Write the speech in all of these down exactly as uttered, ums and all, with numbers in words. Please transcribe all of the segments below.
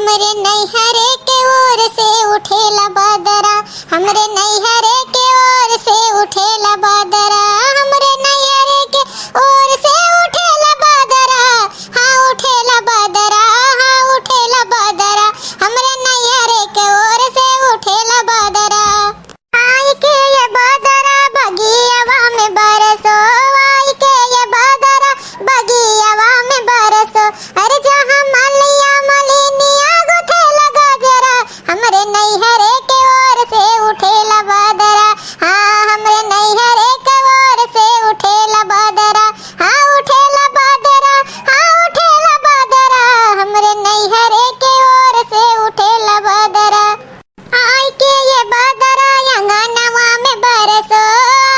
हमरे नैहरे के ओर से उठेला बदरा, हमरे नैहरे के ओर से उठेला बदरा, हमरे नैहरे के ओर से उठेला बदरा, हाँ उठेला बदरा, हाँ उठेला बदरा, हमरे नैहरे के ओर से उठेला बदरा। आई के ये बदरा बगियावा में बरसो, आई के ये बदरा बगियावा में बरसो। अरे जहाँ मलिया मलिनिया गुथेला गजरा, हमरे नैहरे के ओर से उठेला बदरा। हाँ, हमरे नैहरे के ओर से उठेला बदरा। हाँ, उठेला बदरा, हाँ, उठेला बदरा। हमरे नैहरे के ओर से उठेला बदरा। आई के ये बदरा अंगनवा में बरसो,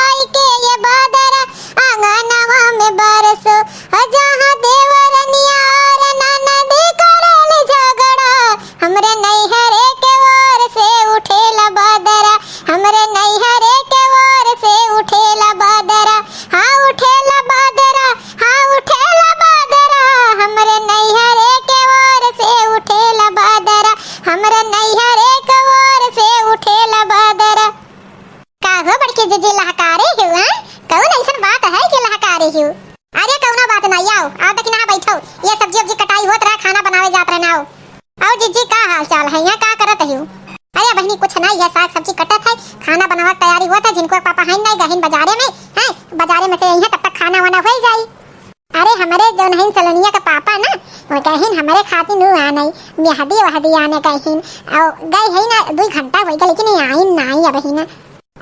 आई के ये बदरा अंगनवा में बरसो। जहाँ देवरनिया और ननद करेल झगड़ा, हमरे नैहरे के ओर से उठेला बदरा, हमरे नैहरे के ओर से उठेला बदरा। हाँ, उठेला बदरा, हाँ, उठेला बदरा, हमरे नैहरे के ओर से उठेला बदरा, हमरे नैहरे के ओर से उठेला बदरा। का हो बड़की जिज्जी, लहकारे हो, हैं? कौन अइसन बात है कि लहकारे हो? अरे कौनो बात नहीं, आओ, आओ दखिनहा बैठो, ये सब्जी उब्जी कटाई होत रहा, खाना बनावे जात रहे ना, आओ। और जिज्जी का हाल चाल है, यहाँ का करत हो? अरे बहिनी कुछ नहीं है, साग सब्जी कटत है, खाना बनावे के तैयारी होत है, झिनकुआ के पापा हैं नहीं, गहिन बाजारे में, हैं, बाजारे में से यहीं तब तक खाना वाना हो जाई। अरे हमरे जौन है सलोनिया के पापा ना, वो गहिन हमरे खातिर नु आ नहीं, मेहदी वहदी आने गहिन, और गए है ना, दो घंटा हो गया लेकिन ये आइन नहीं अब ही ना।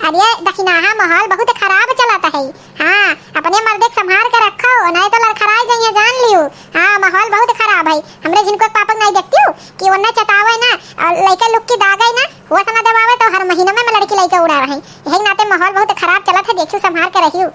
अरे दखिनहा, माहौल बहुत खराब चलत है। हाँ, अपने मर्दे के संभार के रखो, नहीं तो लड़खड़ाई जाइए, जान लियो। हाँ, माहौल बहुत खराब है। हमरे झिनकुआ के पापा के नहीं देखती हूँ कि उन्हें चतावे ना और लइका लुक्की दागे ना, वो सना दबावे तो हर महीना में, में लड़की लइका उड़ा रहे। यही नाते माहौल बहुत खराब चलत है, देखियो संभार के रहियो।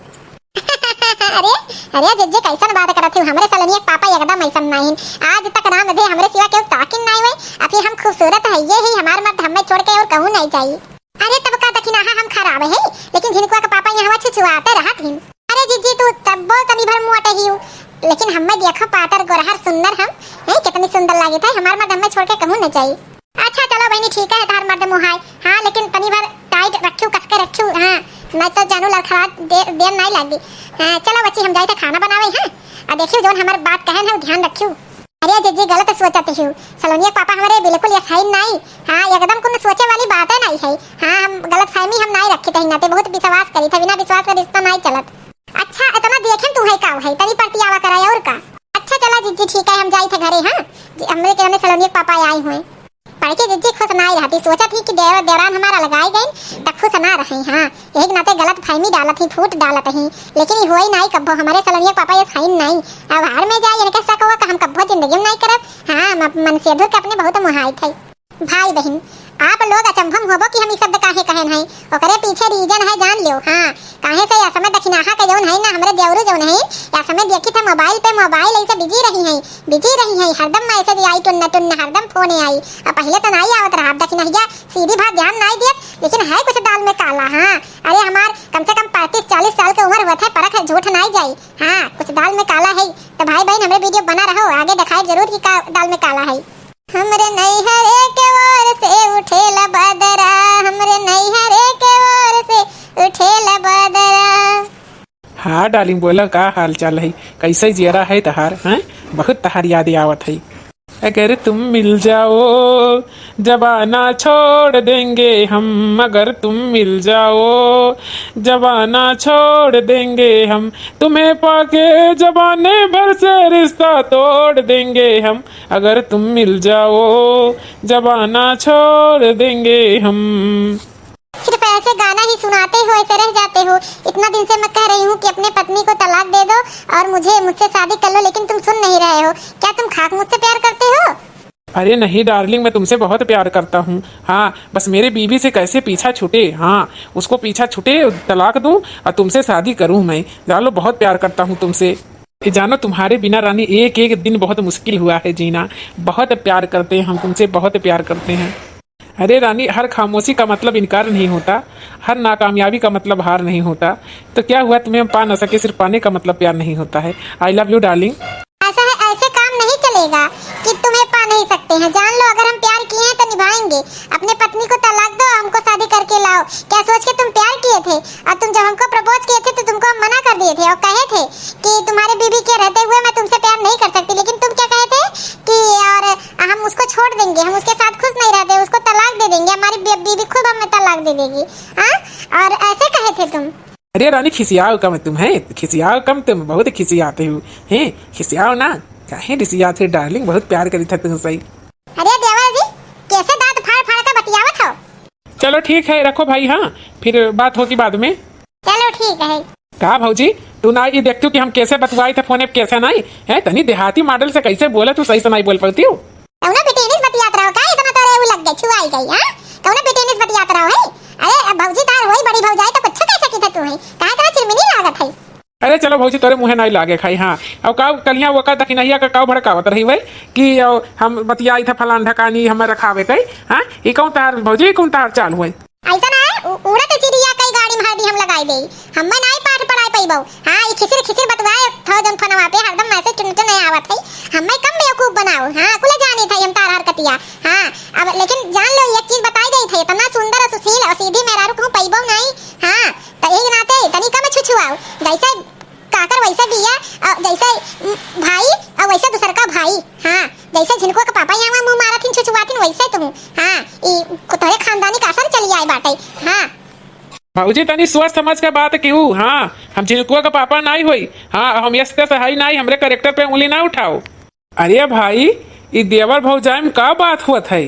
अरे, अरे जिज्जी कैसन बात करत हो, हमरे सलोनिया के पापा एकदम ऐसन नहीं। आज तक राम दे हमरे सिवा केहू ताकिन नहीं हुए। अभी हम खूबसूरत है, ये ही हमार मर्द हमें छोड़ के और कहूँ नहीं जाई। अरे तब का दखिनहा हम खराब है, लेकिन झिनकुआ के पापा यहाँ छुछुआते रहत हिन। अरे जिज्जी तू तब्बो तनी भर मोट ही हो, लेकिन हमें देखो पातर गोरहर सुंदर हम, हैं, कितनी सुंदर लागित है, हमार मर्द हमें छोड़ के कहूँ न जाई। अच्छा चलो बहनी ठीक है, तार मर्द मोहाय, हाँ लेकिन तनी भर टाइट रखियो, कस के रखियो, हाँ नहीं तो जानू लड़खड़ा दे, देर नहीं लागी। हाँ चलो बच्ची हम जाए थे खाना बनावे, हाँ, और देखियो जौन हमार बात कहन है वो ध्यान रखियो। अरे जिज्जी गलत सोचत हो, सलोनिया के पापा हमरे बिल्कुल ये सही नहीं। हाँ एकदम कोनो सोचे वाली बात है नहीं है। हाँ हम गलत फहमी हम नहीं रखी थे, नाते बहुत विश्वास करी थे, बिना विश्वास के रिश्ता नहीं चलत। अच्छा इतना देखे तू है का है, तनी परतियावा कराए और का। अच्छा चला जिज्जी ठीक है हम जाई थे घरे। हाँ जी, हमरे के हमरे सलोनिया के पापा आए हुए। पढ़ के जिज्जी खुश ना रहती, सोचत ही कि देवर देवरान हमारा लगाए गए त खुश ना रहे। हाँ यही के नाते गलत फहमी डालत ही, फूट डालत ही, लेकिन ये होई नाई कब्बो। हमारे सलोनिया के पापा ये सही नहीं, अब हार में जाए इनके शक हुआ का हम कब्बो जिंदगी में नहीं करब। हाँ म-, मन से धुर के अपने बहुत मुहाई थे। भाई बहन, आप लोग अचंभम होबो कि हम ई शब्द काहे कहन हैं, ओकरे पीछे रीजन है जान लियो। हाँ काहे से या समय दखिनाहा के जौन है ना, हमरे देवरू जौन है, या समय देखी थे मोबाइल पे मोबाइल ऐसे बिजी रही हैं, बिजी रही हैं, हरदम मैसेज आई टुन्न टुन्न, हरदम फोन आई। अब पहले तो नहीं आवत रहा, अब दखिनहिया सीधी बात ध्यान नहीं दियत, लेकिन है कुछ दाल में काला। हाँ अरे हमार कम से कम पैंतीस चालीस साल के उम्र हुआ थे, परख है झूठ नहीं जाई। हाँ कुछ दाल में काला है। तो भाई बहन हमरे वीडियो बना रहो, आगे दिखाए जरूर कि का दाल में काला है। हमरे नैहरे के ओर से उठेला बदरा, हमरे नैहरे के ओर से उठेला बदरा। हाँ डार्लिंग, बोला का हाल चाल है, कैसे जियरा है तहार, हैं? बहुत तहार याद आवत है। अगर तुम मिल जाओ, जमाना छोड़ देंगे हम, अगर तुम मिल जाओ, जमाना छोड़ देंगे हम, तुम्हें पाके जमाने भर से रिश्ता तोड़ देंगे हम, अगर तुम मिल जाओ, जमाना छोड़ देंगे हम। सिर्फ ऐसे गाना ही सुनाते हो, ऐसे रह जाते हो। इतना दिन से मैं कह रही हूँ कि अपने पत्नी को तलाक दे दो और मुझे, मुझसे शादी कर लो, लेकिन तुम सुन नहीं रहे हो। क्या तुम खाक मुझसे प्यार करते हो? अरे नहीं डार्लिंग, मैं तुमसे बहुत प्यार करता हूँ। हाँ, बस मेरे बीवी से कैसे पीछा छूटे, हाँ, उसको पीछा छूटे, तलाक दूँ और तुमसे शादी करूँ मैं। जान लो, बहुत प्यार करता हूँ तुमसे। ये जानो, तुम्हारे बिना रानी एक एक दिन बहुत मुश्किल हुआ है जीना। बहुत प्यार करते हैं हम तुमसे, बहुत प्यार करते हैं। अरे रानी, हर खामोशी का मतलब इनकार नहीं होता, हर नाकामयाबी का मतलब हार नहीं होता। तो क्या हुआ, तुम्हें हम पा न सके, सिर्फ पाने का मतलब प्यार नहीं होता है। I love you darling। ऐसा है, ऐसे काम नहीं चलेगा कि तुम्हें पा नहीं सकते। हैं। जान लो, अगर हम प्यार किए हैं तो निभाएंगे। अपने पत्नी को तलाक दो, हमको शादी करके लाओ। क्या सोच के तुम प्यार किए थे? और तुम जब हमको प्रपोज किए थे तो तुमको हम मना कर दिए थे और कहे थे कि तुम्हारे बीबी के रहते हुए मैं तुमसे प्यार नहीं कर सकती, लेकिन तुम क्या कहे थे कि और हम उसको छोड़ देंगे, हम उसके साथ खुश नहीं रहते, उसको तलाक दे देंगे, हमारी बी-, बीबी खुद हमें तलाक दे देगी। हाँ, और ऐसे कहे थे तुम। अरे रानी, खिसियाओ कम तुम, हैं? खिसियाओ कम तुम, बहुत खिसियाते हो, हैं? खिसियाओ ना, काहे रिसियात है डार्लिंग, बहुत प्यार करी था तुमसे। अरे देवर जी, कैसे दांत फाड़ फाड़ के बतियावत हो? चलो ठीक है, रखो भाई, हाँ, फिर बात होगी बाद में। चलो ठीक है। का भौजी, तू ना ये देखती हो कि हम कैसे बतुआई थे फोन पे, कैसे नहीं? है तनी देहाती मॉडल से कैसे बोले, तू सही से नहीं बोल पाती हो। कौनो बेटेनिस बतियात रहो का? इतना तोरे उ लग गए, छुआई गई, हाँ? कौनो बेटेनिस बतियात रहो है? अरे अब भौजी तार होई बड़ी भौजाई तो कुछ कह सकी थे तू है, काहे इतना चिरमिनी लागत है? अरे चलो भौजी, तोरे मुँहे नहीं लागे खाई, हाँ। अब का कलिया वो का दखिनहिया का का भड़कावत रही वही कि अ, हम बतियाई थे फलान ढकानी हमें रखावे कई, हाँ? ई कौन तार भौजी, ई कौन तार चाल हुए? ऐसा ना है, उ-, उड़त चिड़िया कई गाड़ी में हरदी हम लगाई देई। हम्मे नाई पाठ पढ़ाई पइबो। हाँ, ई खिसिर खिसिर बतुआए थो जौन फोनवा पे हरदम मैसेज टुन टुन आवत है। हम्मे कम बेवकूफ बनाओ। हाँ, कुल जानी था हम तार हरकतिया। हाँ, अब लेकिन जान लो एक चीज बताई देई थे, इतना सुंदर और सुशील और सीधी मेहरारू कहूँ पइबो नहीं। हाँ, तो एक नाते तनी कम छुछुआओ। जैसे काकर वैसे बिया, अ, जैसे, उम, भाई, अ, वैसे दूसर का भाई। हाँ, जैसे झिनकुआ के पापा यहाँ मुँह मारत हिन, छुछुआत हिन, वैसे तू। हाँ, ई तोहरे खानदानी का असर चली आए बाटे। हाँ। भौजी, तनी सोच समझ के बात किहू। हाँ, हम झिनकुआ के पापा नाई होई। हाँ, हम यस तस हई नाई, हमरे कैरेक्टर पे उंगली ना उठाओ। अरे भाई, ई देवर भौजाई में का बात हुआ था?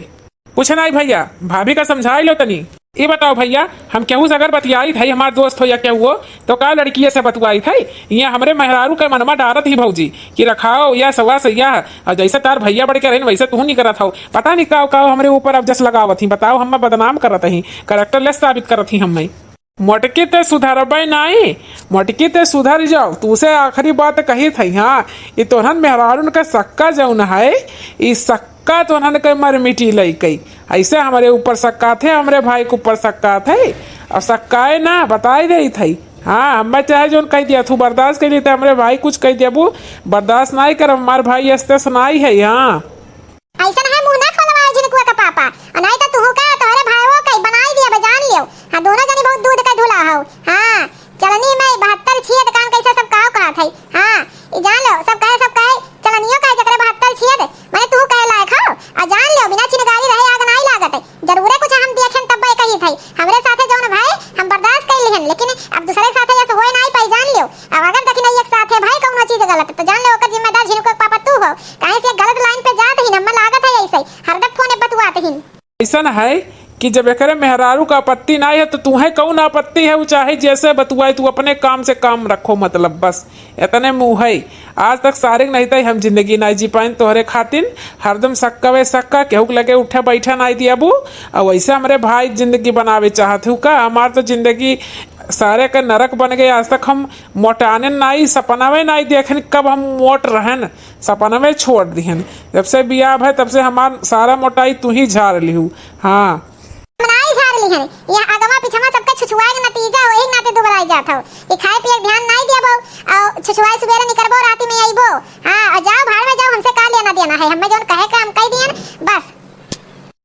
कुछ नाई भैया, भाभी का समझाई लो तनी। ई बताओ भैया, हम केहू से अगर बतियाई थे, हमार दोस्त हो या केहू हो, तो का लड़किए से बतुआई थे? यहाँ हमरे मेहरारू के मनमा डारत ही भौजी कि रखाओ या सवा से या, और जैसे तार भैया बढ़ के रहन वैसे तू नहीं करत हो। पता नहीं का का हमरे ऊपर अब जस लगावत ही, बताओ, हम बदनाम करत ही, कैरेक्टरलेस साबित करत ही हमें। मोटकी ते सुधरबे नाई, मोटकी ते सुधर जाओ। तूसे आखिरी बात कही थई, हाँ, ई तोहन मेहरारून के सक्का जौन है, ई सक्का तोहन के मर मिटी लइकई। ऐसे हमरे ऊपर सक्का थे, हमरे भाई के ऊपर सक्का थे। अब सक्काए ना, बताई देई थई। हाँ, हमें चाहे जौन कह दिया, तू बर्दाश्त कर ली, तो हमरे भाई कुछ कह दिया, वो बर्दाश्त नाई करब, हमार भाई अस्ते से नाई है, हाँ। ऐसन है मुंह ना खोलवाओ झिनकुआ का पापा, और नहीं तो तुहू का तोहरे भाईओ का बनाई दिया बे, जान लियो। हाँ, दोनों जनी बहुत दूध का धुला हो। हाँ, चलनी में बहत्तर छियत कान कैसे सब काव कहा थे। हाँ, ई जान लो, सब कहे, सब कहे, चलनियो कहे जकरे बहत्तर छियत, माने तू कहे लायक हो। और जान लियो, बिना चिनगारी रहे आग नाई लागत है। जरूरे कुछ हम देखेन तब कही थे। हमरे साथे जौन भाई हम बर्दाश्त कर लिहन, लेकिन अब दूसरे साथे ऐसे होए नाई पाई, जान लियो। अब अगर दखिनैया के साथे भाई कौनो चीज गलत, तो जान लियो ओकर जिम्मेदार झिनकुआ के पापा तू हो। काहे से गलत लाइन पे जात ही, हमें लागत है ऐसे ही। हरदम फोन पे बतुआत ही। ऐसन है कि जब एकरे मेहरारू का आपत्ति ना है, तो तुहे कौन आपत्ति है? वो चाहे जैसे बतुआए, तू अपने काम से काम रखो, मतलब, बस इतने मुँह है। आज तक सारे नहीं तई हम जिंदगी नहीं जी पाइन तोहरे खातिन। हरदम सक्का वे सक्का, केहू के लगे उठे बैठे नहीं दियाबू। और वैसे हमरे भाई जिंदगी बनावे चाहत हूँ का? हमार तो जिंदगी सारे के नरक बन गई। आज तक हम मोटाने नहीं, सपनावे नहीं देखन कब हम मोट रहन। सपनवे छोड़ दिहन। जब से बियाह भय, तब से हमार सारा मोटाई तू ही झार लिहू। हाँ। हम नाई झार लिहन। यहाँ अगवा पिछवा सबके छुछुआए के नतीजा वही नाते दुबराई जात हो। ये खाए पिए के ध्यान नाई दिया बहु, और छुछुआए सुबेरे निकरबो, राती में अइबो। हाँ, और जाओ भाड़ में जाओ, हमसे का लेना देना है, हमें जौन कहे का हम कह दियन, बस।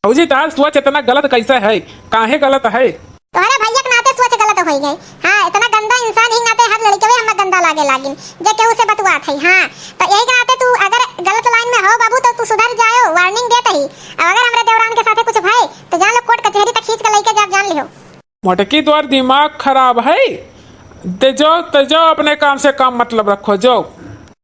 भौजी, तार सोच इतना गलत कैसे है? काहे गलत है? तोहरे भैया के नाते सोच गलत होई गए। हाँ, इतना गंदा इंसान ही नाते हर लड़के में हमें गंदा लागे लागिन, जे केहू से बतुआत है। हाँ, तो यही के नाते तू अगर गलत लाइन में हो बाबू, तो तू सुधर जायो, वार्निंग देत ही। अब अगर हमरे देवरान के साथे कुछ भय, तो जान लो कोर्ट कचहरी तक खींच के लेके जाब, जान लिहो। मोटकी, तोर दिमाग खराब है। ते जो, ते जो अपने काम से काम मतलब रखो, जो।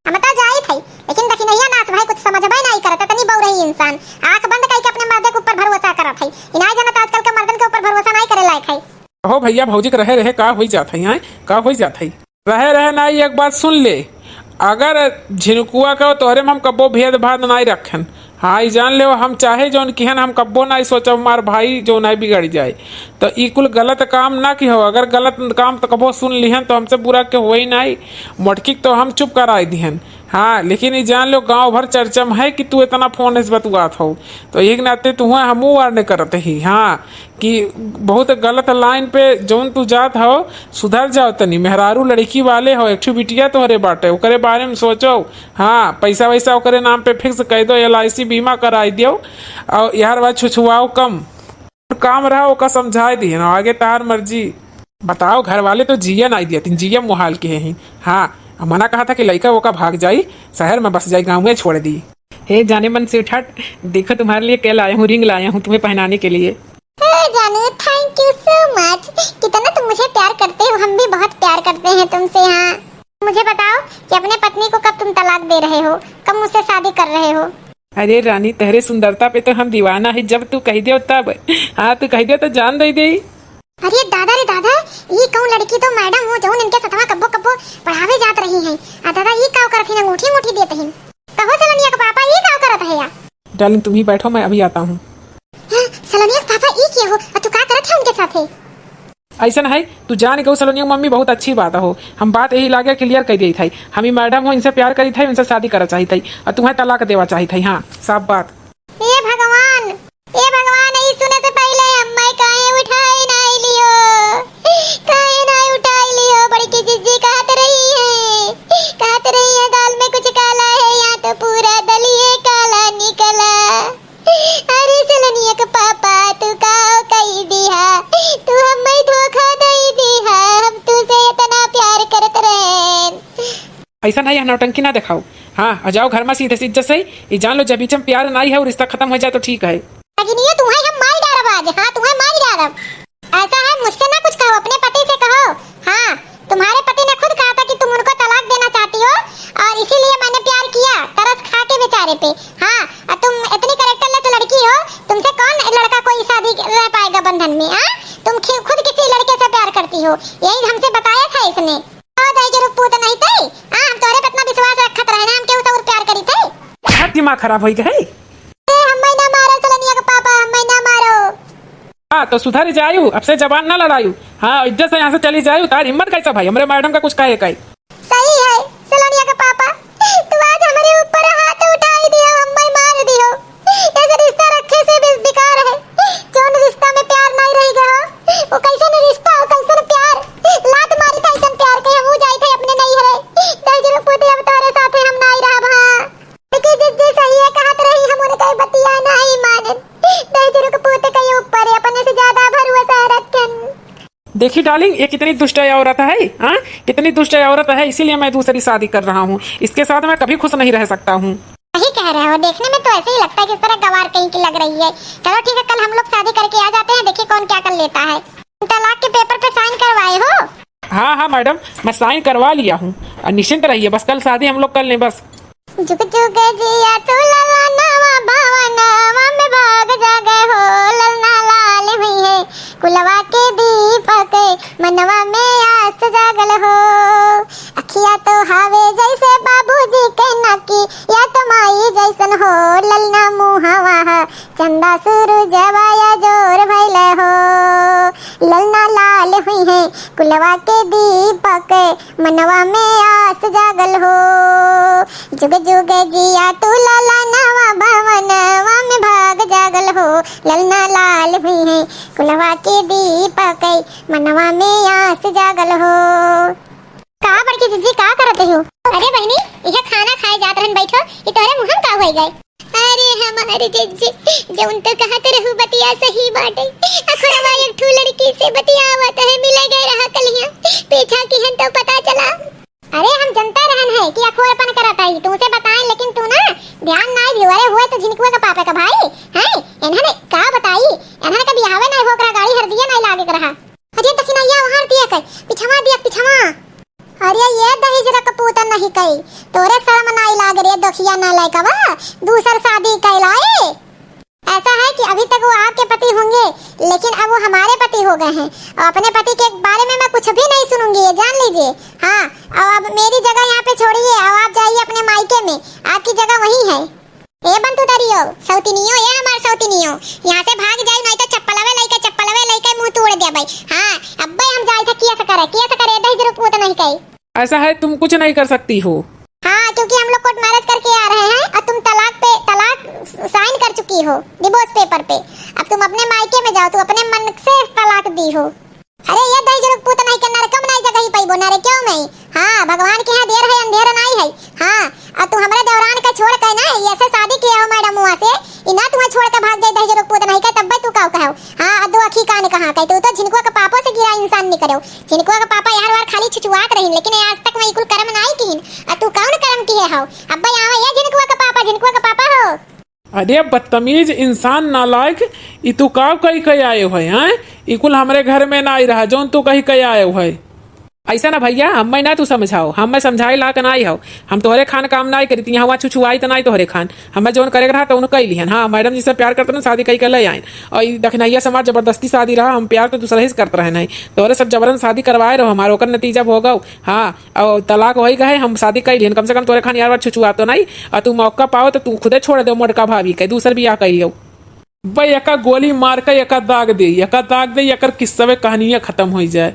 हम तो जाइत है, लेकिन दखिनैया नास भाई कुछ समझबे नहीं करत, इतनी बौरही इंसान, आंख बंद करके अपने मर्दे के ऊपर भरोसा करत है। इनाय जनत आजकल के मर्दन के ऊपर भरोसा नहीं करे लायक है। हो भैया, भौजी के रहे रहे का होई जात है, हैं? का होई जात है? रहे रहे नहीं, एक बात सुन ले, अगर झिनकुआ का तोहरे में हम कब्बो भेदभाव नहीं रखन, हाँ, ई जान लेव, हम चाहे जौन किहन, हम कब्बो नाई सोचब हमार भाई जौन है बिगड़ जाए। तो ई कुल गलत काम ना किहो, अगर गलत काम तो कबो सुन लिहन तो हमसे बुरा के होई नाई। मोटकी तो हम चुप कराई दिहन, हाँ, लेकिन ई जान लो, गाँव भर चर्चा में है कि तू इतना फोन से बतुआत हो, तो एक नाते तुहें हमहू warn करत ही, हाँ, कि बहुत गलत line पे जौन तू जात हो, सुधर जाओ तनी। मेहरारू लड़की वाले हो, एक ठो बिटिया तोहरे बाटे, ओकरे बारे में सोचो। हाँ, पैसा वैसा ओकरे नाम पे fix कर दो, LIC बीमा कराई दियो, और यार बात छुछुआओ कम। काम रहा ओका समझाए दिए ना, आगे तार मर्जी। बताओ, घर वाले तो जिया नाई दिया, तीन जिया मुहाल के ही। हाँ, मना कहा था कि लइका ओका भाग जाई, शहर में बस जाई, गाँव में छोड़ दी। हे जाने मन sweetheart, देखो तुम्हारे लिए क्या लाया हूँ, ring लाया हूँ तुम्हें पहनाने के लिए। हे जानू, thank you so much, कितना तुम मुझे प्यार करते हो, हम भी बहुत प्यार करते हैं तुमसे। हाँ, मुझे बताओ कि अपने पत्नी को कब तुम तलाक दे रहे हो, कब मुझसे शादी कर रहे हो? अरे रानी, तेरे सुंदरता पे तो हम दीवाना है, जब तू कह दियो तब। हाँ, तू कह दियो तो जान दे दे। अरे दादा रे दादा, ई कौन लड़की तो madam हो, जौन इनके सथवा कब्बो कब्बो पढ़ावे जात रही है। आ दादा, ई का करत हिन, अंगूठी अंगूठी देत हिन। कहो सलोनिया के पापा, ई का करत है या? Darling, तुम ही बैठो, मैं अभी आता हूँ। हाँ, सलोनिया के पापा, ई के हो? आ तू का करत है उनके साथे? ऐसा है, तू जान गऊ सलोनिया के मम्मी, बहुत अच्छी बात हो। हम बात यही लागे clear कर दी थी। हम ही madam हो, इनसे प्यार करी थी, इनसे शादी करा चाही थी, और तुम्हें तलाक देवा चाही थी। हाँ, साफ बात। हे भगवान, हे भगवान, ई सुने से पहिले अम्मा काहे उठाई नाई लियो, काहे नाई उठाई लियो? बड़की जिज्जी कहत रही है, कहत रही है, दाल में कुछ काला है, यहाँ तो पूरा दलिए काला निकला। अरे सलोनिया के पापा, तू का कई दिहा, तू हमें धोखा दई दिहा, हम तुझसे इतना प्यार करत रहन। ऐसा नहीं है, नौटंकी ना दिखाओ। हाँ, आ जाओ घर में सीधे से, इज्जत से। ये जान लो, जब बीच में प्यार नहीं है और रिश्ता खत्म हो जाए तो ठीक है। अग्नियो, तुम्हें हम मार डालब आज। हाँ, तुम्हें मार डालब। ऐसा है, मुझसे ना कुछ कहो, अपने पति से कहो। हाँ, तुम्हारे पति ने खुद कहा था कि तुम उनको तलाक देना चाहती हो और इसीलिए मैंने प्यार किया, तरस खा के बेचारे पे। हाँ, और तुम इतनी characterless लड़की हो, तुमसे कौन लड़का कोई शादी रह पाएगा बंधन में? हाँ, तुम खि-, खुद किसी लड़के से प्यार करती हो, यही हमसे बताया था इसने। ओ दहिजरू पूत नहीं थे, हाँ, हम तोहरे पे इतना विश्वास रखत रहे ना, हम केहू से और प्यार करी थे? बहुत दिमाग खराब होई गए। ए, हम्मे ना मारो, सलोनिया के पापा, हम्मे ना मारो। हाँ, तो सुधर जायू, अब से जबान ना लड़ायू। हाँ, इज्जत से यहाँ से चली जायू। तार हिम्मत कैसा भाई, हमरे madam का कुछ कहे का? सही है, सलोनिया के पापा, तू आज हमरे ऊपर हाथ उठाई दियो, हम्मे मार दियो। ऐसे रिश्ता रखे से बे-, बेकार है। जौन रिश्ता में प्यार नहीं रह गया हो, वो कैसन रिश्ता हो, कैसन प्यार? लात मारी था ऐसन प्यार के, हम जाई थे अपने नैहरे। दहिजरू पूत, अब तोहरे साथे हम नहीं रहब, हाँ। देखी जिज्जी सही है, कहत रही हम उनके बतिया नहीं माने। दहिजरू के पूत के ऊपर अपने से ज्यादा भरोसा रखन। देखी darling, ये कितनी दुष्ट औरत है, हाँ? कितनी दुष्ट औरत है, इसीलिए मैं दूसरी शादी कर रहा हूँ। इसके साथ मैं कभी खुश नहीं रह सकता हूँ। सही कह रहे हो, देखने में तो ऐसे ही लगता है कि इस तरह गवार कहीं की लग रही है। चलो ठीक है, कल हम लोग शादी करके आ जाते हैं, देखिए कौन क्या कर लेता है। तलाक के paper पे sign करवाए हो? हाँ, हाँ madam, मैं sign करवा लिया हूँ। आ, निश्चिंत रहिए, बस कल शादी हम लोग कर लें बस। जुग जुग जिया तू ललनवा, भवनवा में भाग जागे हो, ललना लाल हुई है कुलवा के दीपक, मनवा में आस जागल हो। अखिया तो हावे जैसे बाबूजी के नाकी, या तो माई जैसन हो, ललना मुहवा है चंदा सूरजवा या जोर भइल हो। ललना लाल हुई है कुलवा के दीपक, मनवा में आस जागल हो। जुग जुग जिया तू ललनवा, भवनवा में भाग जागल हो। ललना लाल हुई है कुलवा के दीपक, मनवा में आस जागल हो। का बड़की जिज्जी, का करत हो? अरे बहिनी, इहे खाना खाए जात रहन, बैठो, ई तोहरे मुँह में का होई गए? अरे हमारे जिज्जी, जौन तो कहत रहू बतिया सही बाटे। अखोरवा एक ठो लड़की से बतियावत है, मिले गए रहा कलिया, पीछा किहन तो पता चला। अरे हम जनता रहन है कि अखोरपन करत आई, तुमसे बताएं, लेकिन तू ना ध्यान ना दियो। अरे हुए तो झिनकुआ का पापे का भाई, हैं? इन्हने का बताई, इन्हने का बियाहवे नहीं हो करा, गाड़ी हरदिया नहीं लागे के रहा। अरे दखिनैया वहाँ दिया के, पिछवा दिया, पिछवा। अरे ये दहिजरू के पूत नहीं कई, तोरे शर्म नाई लाग रे, दोखिया ना लायकवा, दूसर शादी कैलाए। ऐसा है कि अभी तक वो आपके पति होंगे, लेकिन अब वो हमारे पति हो गए हैं और अपने पति के बारे में मैं कुछ भी नहीं सुनूंगी, ये जान लीजिए। हाँ, और अब मेरी जगह यहाँ पे छोड़िए और आप जाइए अपने मायके में, आपकी जगह वहीं है। ए बंतू दरियो, सौतिनियो, ए हमार सौतिनियो, यहाँ से भाग जाई, नहीं तो चप्पलवे लइके, चप्पलवे लइके मुँह तोड़ देबै। हाँ, अब्बे हम जाई थे, किया से करे, किया से करे, दहिजरू पूत नहीं कई। ऐसा है, तुम कुछ नहीं कर सकती हो। हाँ, क्योंकि हम लोग को साइन कर चुकी हो डिवोर्स पेपर पे। अब तुम अपने मायके में जाओ, तू अपने मन से तलाक दी हो। अरे ये दहिजरू पूत नहीं के नरकम नहीं जगह ही पैबो, नरक्यों में। हाँ, भगवान के यहाँ देर है, अंधेर नहीं है। हाँ, और तू हमरे देवरान के छोड़ के ना, ये से शादी किया हो मैडम हुआ से, ई ना तुम्हें छोड़ के भाग जाई दहिजरू पूत नहीं के, तब्बे तू का कहो। हाँ, आ दो अखी कान कहाँ कहे, तू तो झिनकुआ के पापो से गिरा इंसान नहीं करो। झिनकुआ के पापा यार वार खाली छुछुआत रहीन, लेकिन आज तक मैं कुल कर्म नहीं किहिन। आ तू कौन कर्म किए हो? अब्बे आवा ये झिनकुआ के पापा, झिनकुआ के पापा हो। अरे बदतमीज इंसान नालायक, ई तू का कही कही आए हो, हैं? ई कुल हमरे घर में ना आई रहा, जौन तू कही कही आए हो। ऐसा ना भैया, हमें ना तू समझाओ, हमें समझाए लायक ना आई हो। हम तोहरे खान काम ना आई करी, यहाँ वहाँ छुछुआई तो ना आई तोहरे खान। हमें जौन करे के रहा तो उन्हें कही लिहन। हाँ, मैडम जी से प्यार करते ना, शादी कही के ले आइन। और ई दखनैया समाज जबरदस्ती शादी रहा, हम प्यार तो दूसरे ही से करते रहे नहीं। तोहरे सब जबरन शादी करवाए रहो हमारे, ओकर नतीजा भोगो। हाँ, और तलाक होई गए, हम शादी कई लिहन, कम से कम तोरे खान यार बार छुछुआ तो नहीं। और तू मौका पाओ तो तू खुदे छोड़ दे मोटका भाभी के, दूसर बियाह कई लियो। बे एका गोली मार के एका दाग दे, एका दाग दे, एकर किस्सवे कहानियां खत्म होई जाए।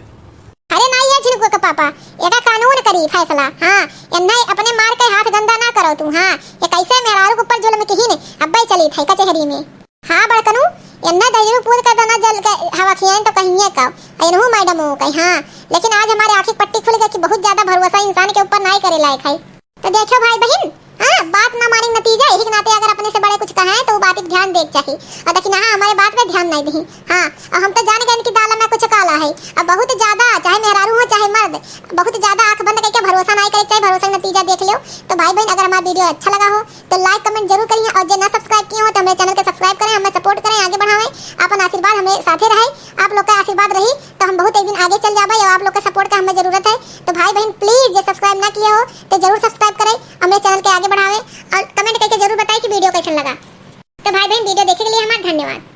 अरे नहीं है झिनकुआ के पापा, एका कानून करी फैसला। हाँ, एन्ने अपने मार के हाथ गंदा ना करो तू। हाँ, ये कैसे मेहरारू के ऊपर जुल्म किहिन, अब्बे चली थे कचहरी में। हाँ बड़कनू, एन्ने दहिजरू पूत का तना जल के हवा खियाइन तो कहिए का, एनहू मैडम हो कही। हाँ, लेकिन आज हमारे आँखी की पट्टी खुल गई कि बहुत ज्यादा भरोसा इंसान के ऊपर नाई करे लायक है। तो देखो भाई बहन, हाँ, बात ना मानी नतीजा, यही के नाते अगर अपने से बड़े कुछ कहे तो वो बात के ध्यान दे के चाही। और देखी ना, हाँ, हमारे बात पे ध्यान नहीं दी। हाँ, और हम तो जान गए कि दाल में कुछ काला है। अब बहुत ज्यादा, चाहे मेहरारू हो चाहे मर्द, बहुत ज्यादा आँख बंद करके भरोसा नहीं करे, चाहे भरोसा का नतीजा देख लियो। तो भाई बहन, अगर हमारा वीडियो अच्छा लगा हो तो लाइक कमेंट जरूर करिए, और जे ना सब्सक्राइब किए हो तो हमारे चैनल के सब्सक्राइब करें, हमें सपोर्ट करें, आगे बढ़ावें, अपन आशीर्वाद हमें साथे रहे। आप लोग का आशीर्वाद रही तो हम बहुत एक दिन आगे चल जाबे, और आप लोग के सपोर्ट का हमें जरूरत है। तो भाई बहन प्लीज जे सब्सक्राइब ना किए हो तो जरूर सब्सक्राइब करें, हमें चैनल के आगे बढ़ावें, और कमेंट करके जरूर बताएं कि वीडियो कैसन लगा। तो भाई बहन वीडियो देखे के लिए हमारा धन्यवाद।